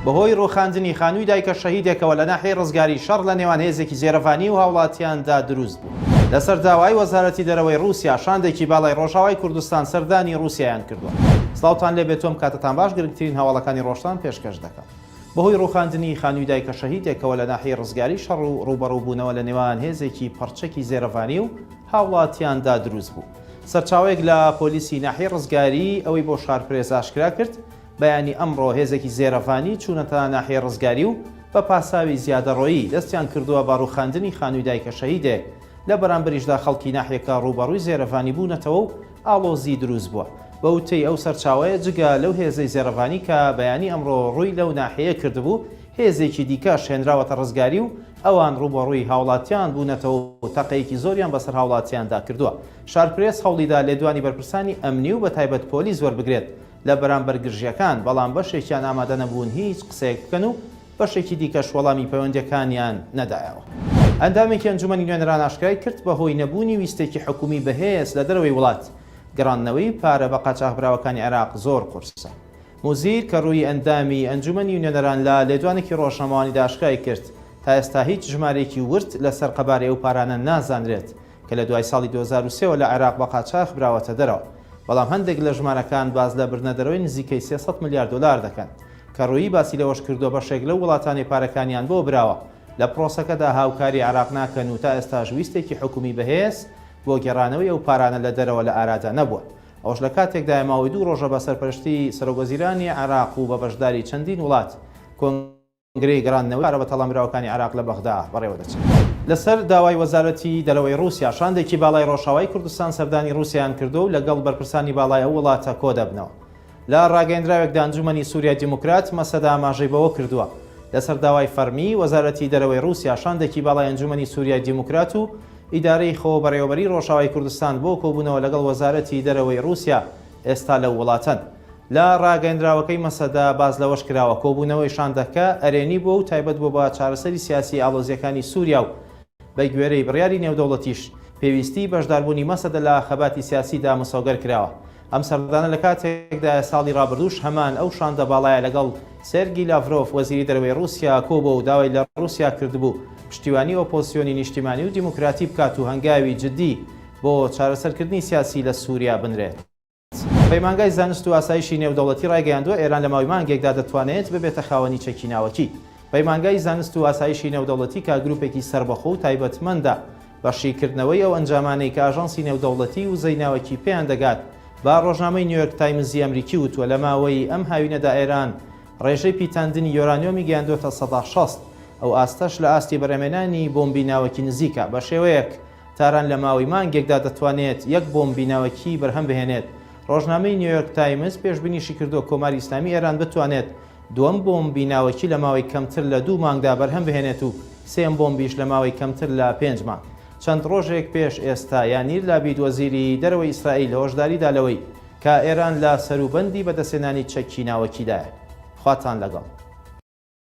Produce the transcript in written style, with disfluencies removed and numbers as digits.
بەهۆی ڕووخاندنی خانووی دایکە شەهیدێکەوە لە ناحیەی ڕزگاری شەڕ لە نێوان هێزێکی زێرەڤانی و هاوڵاتیاندا دروست بوو. لەسەر داوای وەزارەتی دەرەوەی ڕووسیا شاندێکی باڵای ڕۆژئاوای کوردستان سەردانی ڕووسیایان کردووە. سڵاوتان لێبێت تۆم کاتتان باش گرنگترین هەواڵەکانی ڕۆژتان پێشکەش دەکەم. بەهۆی ڕووخاندنی خانووی دایکە شەهیدێکەوە لە ناحیەی ڕزگاری شەڕ و ڕووبەڕووبوونەوە لە نێوان هێزێکی پڕچەکی زێرەڤانی و هاوڵاتیاندا دروست بوو. سەرچاوەیەک لە پۆلیسی ناحیەی ڕزگاری ئەوەی بۆ شارپرێس ئاشکرا کرد، بەیانی ئەمڕۆ هێزێکی زێرەڤانی چوونەتە ناحیەی ڕزگاری و بە پاساوی زیادەڕۆیی دەستیان کردووە بە ڕووخاندنی خانووی دایکە شەهیدێک، لە بەرامبەریشدا خەڵکی ناحیەکە ڕووبەڕووی زێرەڤانی بوونەتەوە و ئاڵۆزی دروست بووە. بە وتەی ئەو سەرچاوەیە جگە لەو هێزەی زێرەڤانی کە بەیانی ئەمڕۆ ڕووی لەو ناحیەیە کردبوو، هێزێکی دیکەش هێنراوەتە ڕزگاری و ئەوان ڕووبەڕووی هاوڵاتیان بوونەتەوە و تەقەیەکی زۆریان بەسەر هاوڵاتیاندا کردووە. شارپرێس هەوڵیدا لێدوانی بەرپرسانی ئەمنی و بەتایبەت پۆلیس وەربگرێت لە بەرامبەر گرژییەکان، بەڵام بەشێکیان ئامادە نەبوون هیچ قسەیەک بکەن و بەشێکی دیکەش وەڵامی پەیوەندییەکانیان نەدایەوە. ئەندامێکی ئەنجومەنی نوێنەران ئاشکرای کرد، بەهۆی نەبوونی ویستێکی حکومی بەهێز لە دەرەوەی وڵات، گەڕاندنەوەی پارە بە قاچاخبراوەکانی عێراق زۆر قورسە. موزیر کەڕوویی ئەندامی ئەنجومەنی نوێنەران لە لێدوانێکی ڕۆژنامەوانیدا ئاشکرای کرد، تا ئێستا هیچ ژمارەیەکی ورد لەسەر قەبارەی ئەو پارانە نازانرێت کە لە دوای ساڵی 2003 وە لە عێراق بە قاچاخ براوەتە دەرەوە، بەڵام هەندێک لە ژمارەکان باس لە بردنەدەرەوەی نزیکەی 300 ملیار دۆلار دەکەن. کەڕوویی باسی لەوەش کردووە بەشێک لەو وڵاتانەی پارەکانیان بۆ براوە لە پرۆسەکەدا هاوکاری عێراق ناکەن و تا ئێستاش ویستێکی حکومی بەهێز بۆ گێڕانەوەی ئەو پارانە لە دەرەوە لە ئارادا نەبووە. ئەوەش لە کاتێکدایە ماوەی دوو ڕۆژە بە سەرپەرشتی سەرۆکوەزیرانی عێراق و بە بەشداری چەندین وڵات کۆنگرەی گەڕاندنەوەی پارە بەتاڵانبراوەکانی عێراق لە بەغدا بەڕێوەدەچێت. لەسەر داوای وەزارەتی دەرەوەی ڕووسیا، شاندێکی باڵای ڕۆژئاوای کوردستان سەردانی ڕووسیایان کردووە و لەگەڵ بەرپرسانی باڵای ئەو وڵاتە کۆدەبنەوە. لە ڕاگەیەندراوێکدا ئەنجومەنی سوریای دیموکرات، مەسەدە ئاماژەی بەوە کردووە، لەسەر داوای فەڕمی وەزارەتی دەرەوەی ڕووسیا شاندێکی باڵای ئەنجومەنی سوریای دیموکرات و ئیدارەی خۆبەڕێوەبەریی ڕۆژئاوای کوردستان بۆ کۆبوونەوە لەگەڵ وەزارەتی دەرەوەی ڕووسیا ئێستا لەو وڵاتەن. لە ڕاگەیەندراوەکەی مەسەدە باس لەوەش کراوە، کۆبوونەوەی شاندەکە ئەرێنی بووە و تایبەت بووە بە چارەسەری سیاسیی ئاڵۆزییەکانی سووریا و بەگوێرەی بڕیاری نێودەوڵەتیش پێویستیی بەشداربوونی مەسەدە لە خەباتی سیاسیدا مسۆگەر کراوە. ئەم سەردانە لە کاتێکدایە ساڵی ڕابردووش هەمان ئەو شاندە باڵایە لەگەڵ سێرگی لاڤرۆف وەزیری دەرەوەی ڕووسیا کۆبووە و داوای لە ڕووسیا کردبوو پشتیوانی ئۆپۆزسیۆنی نیشتیمانی و دیموکراتی بکات و هەنگاوی جددی بۆ چارەسەرکردنی سیاسی لە سووریا بنرێت. پەیمانگای زانست و ئاسایشی نێودەوڵەتی ڕایگەیاندووە، ئێران لە ماوەی مانگێکدا دەتوانێت ببێتە خاوەنی چەکی ناوەکی. پەیمانگای زانست و ئاسایشی نێودەوڵەتی کە گروپێکی سەربەخۆ و تایبەتمەندە بە شیکردنەوەی ئەو ئەنجامانەی کە ئاژانسی نێودەوڵەتی وزەی ناوەکی پێیان دەگات، بە ڕۆژنامەی نیویۆرک تایمزی ئەمریکی وتووە لە ماوەی ئەم هاوینەدا ئێران ڕێژەی پیتاندنی یۆرانیۆمی گەیاندووەتە 60%، ئەو ئاستەش لە ئاستی بەرهەمهێنانی بۆمبی ناوەکی نزیکە، بە شێوەیەک تاران لە ماوەی مانگێکدا دەتوانێت یەک بۆمبی ناوەکی بەرهەم بهێنێت. ڕۆژنامەی نیویۆرک تایمز پێشبینیشی کردووە کۆماری ئیسلامی ئێران بتوانێت دووەم بۆمبی ناوەکی لە ماوەی کەمتر لە دوو مانگدا بەرهەم بهێنێت و سێیەم بۆمبیش لە ماوەی کەمتر لە پێنج مانگ. چەند ڕۆژێک پێش ئێستا یانیر لابید وەزیری دەرەوەی ئیسرائیل هۆشداری دا لەوەی کە ئێران لە سەروبەندی بەدەستهێنانی چەکی ناوەکیدایە. خواتان لەگەڵ.